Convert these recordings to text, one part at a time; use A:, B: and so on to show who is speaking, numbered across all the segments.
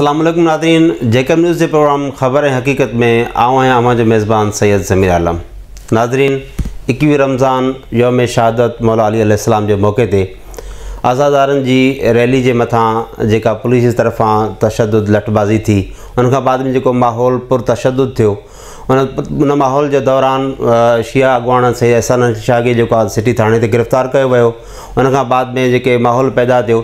A: السلام عليڪم ناظرين جيڪب نيوز جي پروگرام خبر ۽ حقيقت ۾ آئون آهيان اوهان جو ميزبان سيد ضمير عالم. ناظرين 21 رمضان يوم شهادت مولا علي عليه السلام جي موقعي تي عزادارن جي ريلي جي مٿان جيڪا پوليس جي طرفان تشدد لٺبازي ٿي ان کان بعد ۾ جيڪو ماحول پر تشدد ٿيو ان ان ماحول جي دوران شيعا اڳواڻ سيد احسان علي شاهه کي جيڪو آهي سٽي ٿاڻي تي گرفتار ڪيو ويو ان کان بعد ۾ جيڪي ماحول پيدا ٿيو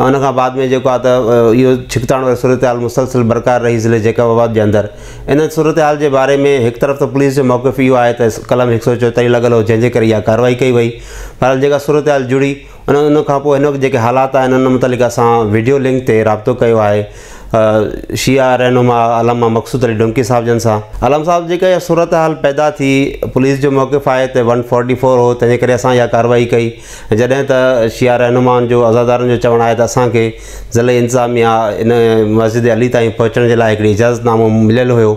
A: ان کان بعد ۾ جيڪو آهي ته اهو ڇڪتاڻ واري صورتحال مسلسل برقرار رهي ضلعي جيڪب آباد جي اندر ان صورتحال جي باري ۾ هڪ طرف ته پوليس جو موقف اهو آهي ته قلم 144 لڳل هو جنهن جي ڪري اها ڪارروائي ڪئي وئي بهرحال جيڪا صورتحال جڙي ان ان کان پوء هن وقت جيڪي حالات آهن ان متعلق اسان وڊيو لنڪ تي رابطو ڪيو آهي شيعه رهنما علامه مقصود علي ڊومڪي صاحب جن سان. علامه صاحب جيڪا اها صورتحال پيدا ٿي پوليس جو موقف آهي ته ون فورٽي فور هو تنهنجي ڪري اسان اها ڪارروائي ڪئي جڏهن ته شيعه رهنمائن جو عزادارن جو چوڻ آهي ته اسان کي ضلعي انتظاميا ان مسجد علي تائين پهچڻ جي لاء هڪڙي اجازت نامو مليل هيو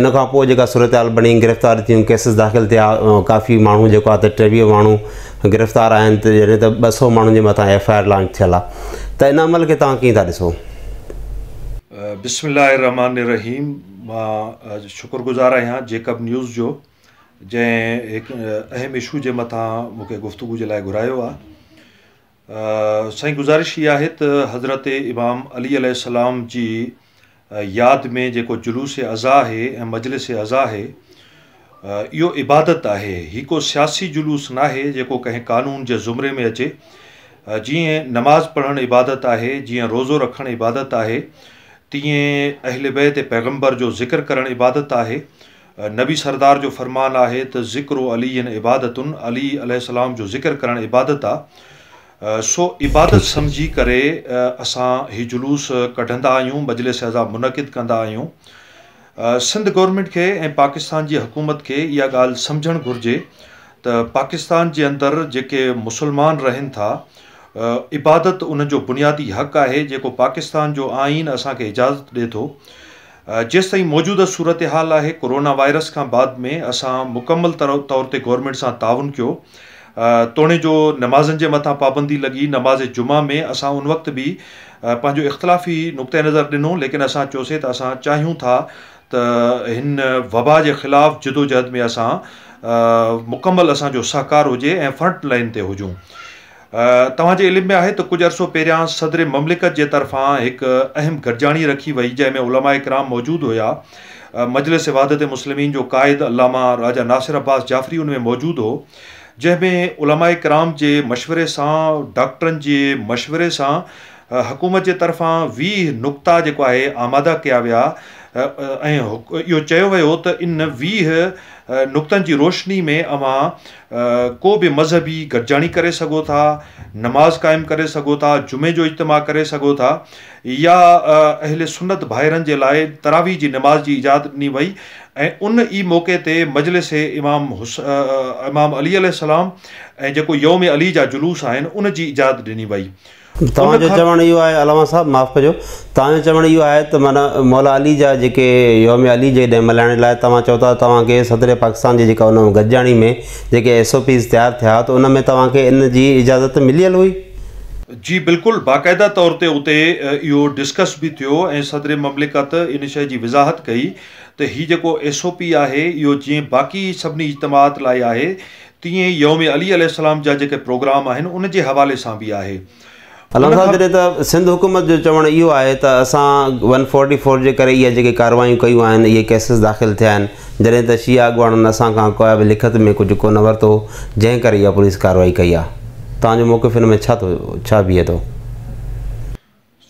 A: ان کان پوء جيڪا صورتحال بڻي گرفتار ٿيون ڪيسز داخل ٿيا ڪافي ماڻهو جيڪو آهي ته 23 ماڻهو گرفتار آهن ته جڏهن ته 200 ماڻهن جي مٿان ايف I R launch ٿيل آهي ته ان عمل کي توهان ڪيئن ٿا ڏسو؟
B: بسم الله الرحمٰن الرحيم مان شڪر گذار آهيان جيڪب نيوز جو جنهن هڪ اهم اشو جي مٿان مون کي گفتگو جي لاء گهرايو آهي سائين گذارش هي آهي ته حضرت امام علي عليه السلام جي ياد ۾ جيڪو جلوس عزا آهي ۽ مجلس عزا آهي اهو عبادت آهي هي ڪو سياسي جلوس ناهي جيڪو ڪنهن قانون جي زمري ۾ اچي جيئن نماز پڙهڻ عبادت آهي جيئن روزو رکڻ عبادت آهي تيئن اهل بيت پيغمبر جو ذڪر ڪرڻ عبادت آهي نبي سردار جو فرمان آهي ته ذڪر علي عبادت علي عليه السلام جو ذڪر ڪرڻ عبادت آ سو عبادت سمجهي ڪري اسان هي جلوس ڪڍندا آهيون مجلس عزا منعقد ڪندا آهيون سنڌ گورنمينٽ کي ۽ پاڪستان جي حڪومت کي اها ڳالهه سمجهڻ گهرجي ته پاڪستان جي اندر جيڪي مسلمان رهن ٿا عبادت انهن جو بنيادي حق آهي جيڪو پاڪستان جو آئين اسان کي اجازت ڏي ٿو جيستائين موجوده صورتحال آهي ڪورونا وائرس کان بعد ۾ اسان مڪمل طور تي گورنمينٽ سان تعاون ڪيو توڻي جو نمازن جي مٿان پابندي لڳي نماز جمعه ۾ اسان ان وقت به پنهنجو اختلافي نقطه نظر ڏنو ليڪن اسان چيوسي ته اسان چاهيون ٿا ته هن وبا جي خلاف جدوجهد ۾ اسان مڪمل اسان جو سهڪار هجي ۽ فرنٽ لائن تي هجون. توهان جي علم ۾ آهي ته ڪجهه عرصو پهريان صدر مملڪت جي طرفان هڪ اهم گڏجاڻي رکي وئي جنهن ۾ علماء ڪرام موجود هيا. مجلس وحدت مسلمين جو قائد علامه راجا ناصر عباس جعفري ان ۾ موجود هو جنهن ۾ علماء ڪرام جي مشوري سان ڊاڪٽرن جي مشوري سان حڪومت جي طرفان 20 نقطا جيڪو آهي آماده ڪيا ويا ۽ اهو چيو ويو ته ان 20 نقطن جي روشني ۾ اوهان ڪو به مذهبي گڏجاڻي ڪري سگهو ٿا، نماز قائم ڪري سگهو ٿا، جمعي جو اجتماع ڪري سگهو ٿا يا اهل سنت ڀائرن جي لاء تراويح جي نماز جي اجازت ڏني وئي ۽ ان ئي موقعي تي مجلس امام امام علي عليه السلام ۽ جيڪو يوم علي جا جلوس آهن ان جي اجازت ڏني وئي.
A: توهان جو چوڻ اهو آهي علامه صاحب معاف ڪجو توهان جو چوڻ اهو آهي ته معنيٰ مولا علي جا جيڪي يوم علي جي ڏينهن ملهائڻ لاء توهان چئو ٿا توهان کي صدر پاڪستان جي جيڪا ان گڏجاڻي ۾ جيڪي ايس او پيز تيار ٿيا ته ان ۾ توهان کي ان جي اجازت مليل هئي؟
B: جي بلڪل باقاعده طور تي اتي اهو ڊسڪس به ٿيو ۽ صدر مملڪت ان شيء جي وضاحت ڪئي ته هي جيڪو ايس او پي آهي اهو جيئن باقي سڀني اجتماعات لاء آهي تيئن ئي يوم علي عليه السلام جا جيڪي پروگرام آهن ان جي حوالي سان به آهي.
A: علامه صاحب جڏهن ته سنڌ حڪومت جو چوڻ اهو آهي ته اسان ون فورٽي فور جي ڪري اهي جيڪي ڪارروايون ڪيون آهن اهي ڪيسز داخل ٿيا آهن جڏهن ته شيعا اڳواڻن اسان کان ڪا به لکت ۾ ڪجهه ڪونه ورتو جنهن ڪري اها پوليس ڪارروائي ڪئي آهي توهان جو موقف ان ۾ ڇا ٿو ڇا بيهي ٿو؟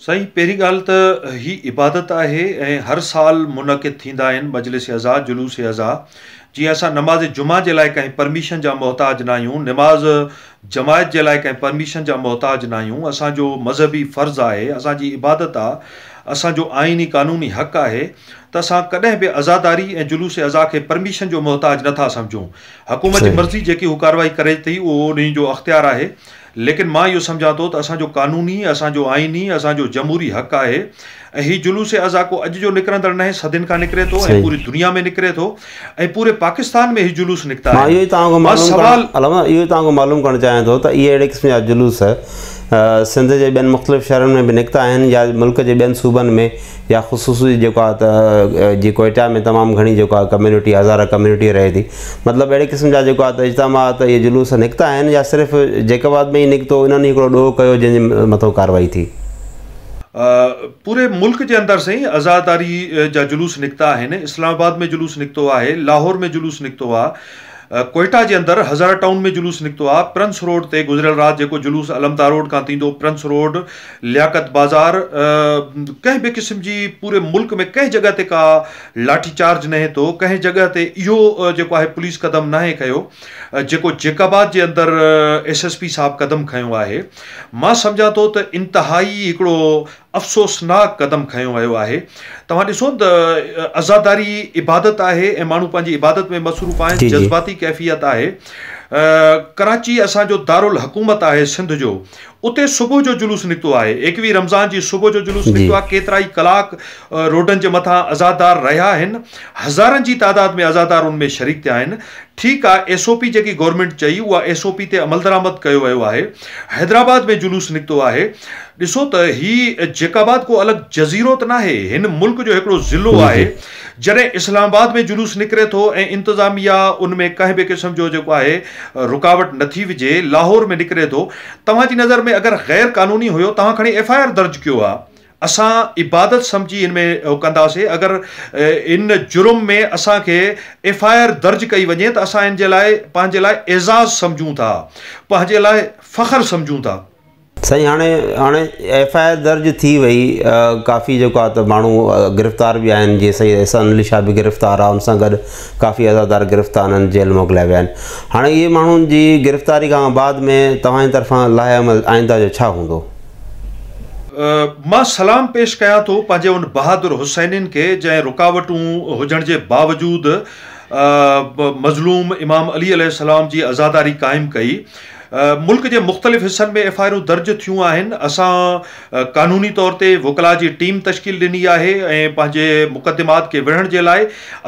B: سائين پهرين ڳالهه ته هي عبادت آهي ۽ هر سال منعقد ٿيندا آهن مجلس عزا جلوس عزا جيئن اسان نماز جمعه جي لاء ڪنهن پرميشن جا محتاج ناهيون نماز جماعت جي لاء ڪنهن پرميشن جا محتاج ناهيون اسان جو مذهبي فرض آهي اسان جي عبادت آ اسان جو آئيني قانوني حق آهي ته اسان ڪڏهن به عزاداري ۽ جلوس عزا کي پرميشن جو محتاج نٿا سمجهون حڪومت جي مرضي جيڪي هو ڪارروائي ڪري ٿي اهو انهي جو اختيار آهي ليڪن مان اهو سمجهان ٿو ته اسان جو قانوني، اسان جو آئيني، اسان جو جمهوري حق آهي ۽ هي جلوس عزا ڪو اڄ جو نڪرندڙ ناهي، صدين کان نڪري ٿو ۽ پوري دنيا ۾ نڪري ٿو ۽ پوري پاڪستان ۾ هي جلوس نڪتا
A: آهن. مان اهو ئي توهان کان معلوم ڪرڻ علامه اهو ئي توهان کان معلوم ڪرڻ چاهيان ٿو ته اهي اهڙي قسم جا جلوس سنڌ جي ٻين مختلف شهرن ۾ به نڪتا آهن يا ملڪ جي ٻين صوبن ۾ يا خصوصي جيڪو آهي ته جي ڪوئيٽا ۾ تمام گهڻي جيڪو آهي ڪميونٽي هزاره ڪميونٽي رهي ٿي مطلب اهڙي قسم جا جيڪو آهي ته اجتماعات اهي جلوس نڪتا آهن يا صرف جيڪب آباد ۾ ئي نڪتو انهن ئي هڪڙو ڏوهه ڪيو جنهن جي مٿو ڪارروائي ٿي.
B: پوري ملڪ جي اندر سائين عزاداري جا جلوس نڪتا آهن اسلام آباد ۾ جلوس نڪتو آهي لاهور ۾ جلوس نڪتو آهي ڪوئيٽا جي اندر هزاره ٽائون ۾ جلوس نڪتو آ، پرنس روڊ تي گذريل رات جيڪو جلوس علمدار روڊ کان ٿيندو پرنس روڊ، لياقت بازار، ڪنهن به قسم جي پوري ملڪ ۾ ڪنهن جڳهه تي ڪا لاٺي چارج ناهي ٿيو، ڪنهن جڳهه تي اهو جيڪو آهي پوليس قدم ناهي کنيو جيڪو جيڪب آباد جي اندر ايس ايس پي صاحب قدم کنيو آهي. مان سمجهان ٿو ته انتهائي هڪڙو افسوسناڪ قدم کنيو ويو آهي. توهان ڏسو ته عزاداري عبادت آهي ۽ ماڻهو پنهنجي عبادت ۾ مصروف آهن، جذباتي ڪيفيت آهي. ڪراچي اسان جو دارالحڪومت آهي سنڌ جو، اتي صبح جو جلوس نڪتو آهي، ايڪويهه رمضان جي صبح جو جلوس نڪتو آهي، ڪيترائي ڪلاڪ روڊن جي مٿان عزادار رهيا آهن، هزارن جي تعداد ۾ عزادار ان ۾ شريڪ ٿيا آهن. ٺيڪ آ ايس او پي جيڪي گورنمينٽ چئي اها ايس او پي تي عملدرآمد ڪيو ويو آهي، حيدرآباد ۾ جلوس نڪتو آهي، ڏسو ته هي جيڪب آباد ڪو الڳ جزيرو ته ناهي، هن ملڪ جو هڪڙو ضلعو آهي، جڏهن اسلام آباد ۾ جلوس نڪري ٿو ۽ انتظاميا ان ۾ ڪنهن به قسم جو جيڪو آهي رڪاوٽ نٿي وجهي، لاهور ۾ نڪري ٿو، توهان جي نظر ۾ اگر غير قانوني هيو توهان کڻي ايف I R درج ڪيو ها. اسان عبادت سمجهي ان ۾ اهو ڪنداسي اگر ان جرم ۾ اسان کي ايف I R درج ڪئي وڃي ته اسان ان جي لاء پنهنجي لاء اعزاز سمجهون ٿا پنهنجي لاء فخر سمجهون ٿا.
A: سائين هاڻي هاڻي ايف I R درج ٿي وئي ڪافي جيڪو آ ته ماڻهو گرفتار به آهن جيئن سيد احسان علي شاهه به گرفتار آ ان سان گڏ ڪافي عزادار گرفتار آهن جيل موڪليا ويا آهن هاڻي اهي ماڻهن جي گرفتاري کان بعد ۾ توهان جي طرفان لائحه عمل آئنده جو ڇا هوندو؟
B: مان سلام پيش ڪيان ٿو پنهنجي ان بهادر حسينين کي جنهن رڪاوٽون هجڻ جي باوجود مظلوم امام علي عليه السلام جي عزاداري قائم ڪئي. ملڪ جي مختلف حصن ۾ ايف I آرون درج ٿيون آهن اسان قانوني طور تي وڪلا جي ٽيم تشڪيل ڏني آهي ۽ پنهنجي مقدمات کي وڙهڻ جي لاء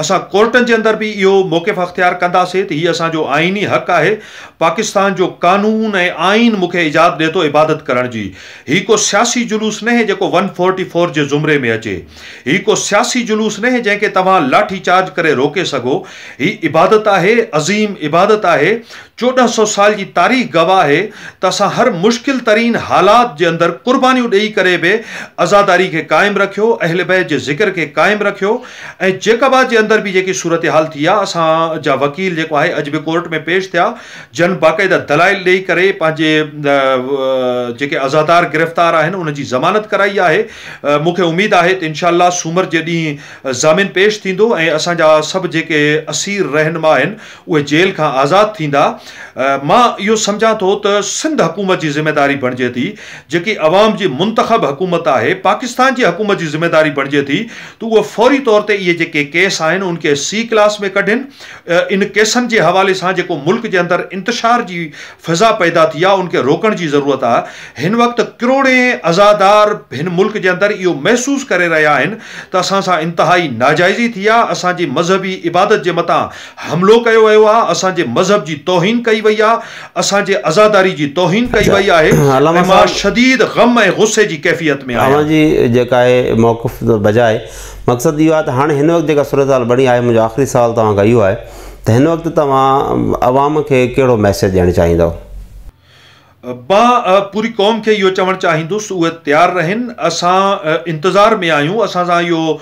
B: اسان ڪورٽن جي اندر به اهو موقف اختيار ڪنداسين ته هي اسان جو آئيني حق آهي پاڪستان جو قانون ۽ آئين مون کي اجازت ڏئي ٿو عبادت ڪرڻ جي. هي ڪو سياسي جلوس ناهي جيڪو ون فورٽي فور جي زمري ۾ اچي. هي ڪو سياسي جلوس ناهي جنهن کي توهان لاٺي چارج ڪري روڪي سگهو. هي عبادت آهي، عظيم عبادت آهي. 1400 سال جي تاريخ گواهه آهي ته اسان هر مشڪل ترين حالات جي اندر قربانيون ڏئي ڪري به عزاداري کي قائم رکيو، اهل بيت جي ذڪر کي قائم رکيو ۽ جيڪب آباد جي اندر به جيڪي صورتحال ٿي آهي اسان جا وڪيل جيڪو آهي اڄ به ڪورٽ ۾ پيش ٿيا جن باقاعده دلائل ڏئي ڪري پنهنجي جيڪي عزادار گرفتار آهن انهن جي ضمانت ڪرائي آهي مون کي اميد آهي ته انشاء الله سومر جي ڏينهن ضامن پيش ٿيندو ۽ اسان جا سڀ جيڪي اسير رهنما آهن اهي جيل کان آزاد ٿيندا. مان اهو سمجهان ٿو ته سنڌ حڪومت جي ذميواري بڻجي ٿي، جيڪي عوام جي منتخب حڪومت آهي، پاڪستان جي حڪومت جي ذميواري بڻجي ٿي ته اهو فوري طور تي اهي جيڪي ڪيس آهن ان کي سي ڪلاس ۾ ڪڍين، ان ڪيسن جي حوالي سان جيڪو ملڪ جي اندر انتشار جي فضا پيدا ٿي آهي ان کي روڪڻ جي ضرورت آهي. هن وقت ڪروڙين عزادار هن ملڪ جي اندر اهو محسوس ڪري رهيا آهن ته اسان سان انتهائي ناجائزي ٿي آهي، اسان جي مذهبي عبادت جي مٿان حملو ڪيو ويو آهي، اسان جي مذهب جي توهين ڪئي وئي آهي، اسان جي عزاداري جي توهين ڪئي وئي آهي ۽ مان شديد غم ۽ غصي جي ڪيفيت ۾ آهيان.
A: اوهان جي جيڪا آهي موقف ته بجا آهي، مقصد اهو آهي ته هاڻي هن وقت جيڪا صورتحال بڻي آهي منهنجو آخري سوال توهان کان اهو آهي ته هن وقت توهان عوام کي ڪهڙو ميسيج ڏيڻ چاهيندؤ؟
B: مان پوري قوم کي اهو چوڻ چاهيندس ته اهي تيار رهن، اسان انتظار ۾ آهيون، اسان سان اهو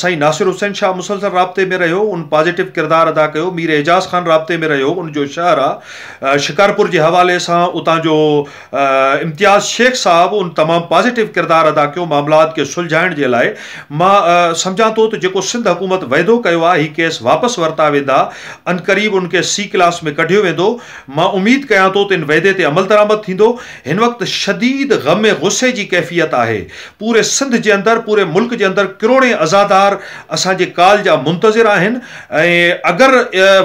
B: سائين ناصر حسين شاهه مسلسل رابطي ۾ رهيو، ان پازيٽو ڪردار ادا ڪيو، مير اعجاز خان رابطي ۾ رهيو، ان جو شهر آ شڪارپور جي حوالي سان اتان جو امتياز شيخ صاحب ان تمام پازيٽو ڪردار ادا ڪيو معاملات کي سلجهائڻ جي لاء، مان سمجهان ٿو ته جيڪو سنڌ حڪومت وعدو ڪيو آهي هي ڪيس واپس ورتا ويندا، عنقريب ان کي سي ڪلاس ۾ ڪڍيو ويندو، مان اميد ڪيان ٿو ته ان وعدي تي عملدرآمد ٿيندو. هن وقت شديد غم ۽ غصي جي ڪيفيت آهي. پوري سنڌ جي اندر پوري ملڪ جي اندر ڪروڙين عزادار اسان جي ڪال جا منتظر آهن ۽ اگر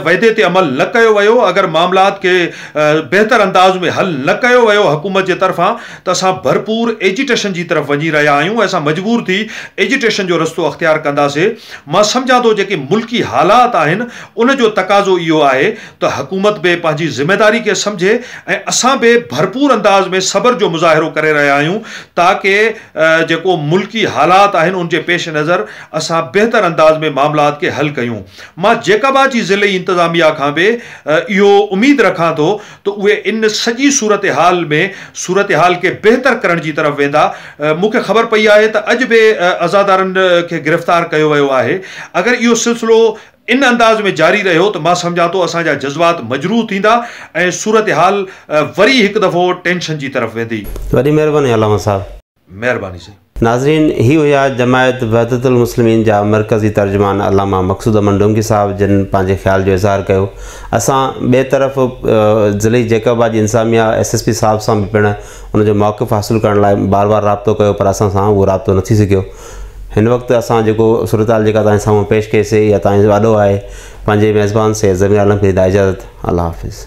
B: وعدي تي عمل نه ڪيو ويو اگر معاملات کي بهتر انداز ۾ حل نه ڪيو ويو حڪومت جي طرفان ته اسان ڀرپور ايجيٽيشن جي طرف وڃي رهيا آهيون ۽ اسان مجبور ٿي ايجيٽيشن جو رستو اختيار ڪنداسي. مان سمجهان ٿو جيڪي ملڪي حالات آهن ان جو تقاضو اهو آهي ته حڪومت به پنهنجي ذميداري کي سمجهي ۽ اسان به به ڀرپور انداز ۾ صبر جو مظاهرو ڪري رهيا آهيون تاڪه جيڪو ملڪي حالات آهن ان جي پيش نظر اسان بهتر انداز ۾ معاملات کي حل ڪيون. مان جيڪب آباد جي ضلعي انتظاميا کان به اهو اميد رکان ٿو ته اهي ان سڄي صورتحال ۾ صورتحال کي بهتر ڪرڻ جي طرف ويندا. مون کي خبر پئي آهي ته اڄ به عزادارن کي گرفتار ڪيو ويو آهي. اگر اهو سلسلو ان انداز ۾ جاري رهيو ته مان سمجهان ٿو اسان جا جذبات مجروح ٿيندا ۽ صورتحال وري هڪ دفعو ٽينشن جي طرف ويندي.
A: وڏي مهرباني علامه صاحب.
B: مهرباني سائين.
A: ناظرين هي هيا جماعت وحدت المسلمين جا مرڪزي ترجمان علامه مقصود احمد ڊونگي صاحب جن پنهنجي خيال جو اظهار ڪيو. اسان ٻئي طرف ضلعي جيڪب آباد جي انتظاميا ايس ايس پي صاحب سان به پڻ ان جو موقف حاصل ڪرڻ لاء بار بار رابطو ڪيو پر اسان سان اهو رابطو نه ٿي سگهيو. هن وقت اسان جيڪو صورتحال جيڪا توهان جي سامهون پيش ڪئي سي اها توهان جي آڏو آهي. پنهنجي ميزبان سيد ضمير عالم کي ڏيندا اجازت. الله حافظ.